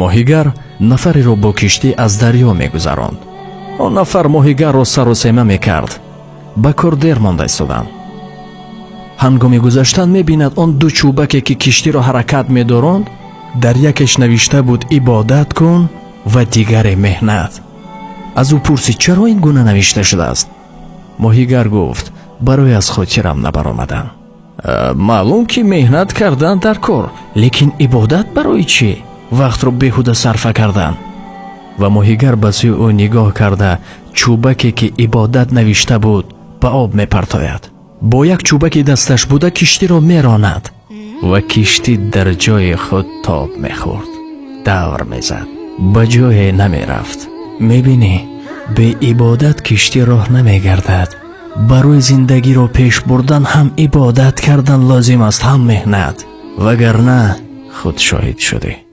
Моҳигар нафареро бо киштӣ аз дарё мегузаронд. Он нафар моҳигарро саросема мекард. Ба кор дер монда истоданд. Ҳангоми гузаштан мебинад, он ду чӯбаке, ки киштиро ҳаракат медоронд, дар якеш навишта буд «Ибодат кун» ва дигаре «Меҳнат». Аз ӯ пурсид, чаро ин гуна навишта шудааст? Моҳигар гуфт, барои аз хотирам набаромадан. Маълум ки меҳнат кардан дар кор, лекин ибодат барои чӣ? Вақтро беҳуда сарфа кардан. Ва моҳигар ба сӯи ӯ нигоҳ карда, чӯбаке, ки ибодат навишта буд, ба об мепартояд. Бо як чӯбаки дасташ буда киштиро меронад ва киштӣ дар ҷои худ тоб мехӯрд, давр мезад, ба ҷое намерафт. Мебинӣ, бе ибодат киштӣ роҳ намегардад. Барои зиндагиро пеш бурдан ҳам ибодат кардан лозим аст, ҳам меҳнат, вагарна худ шоҳид шудӣ.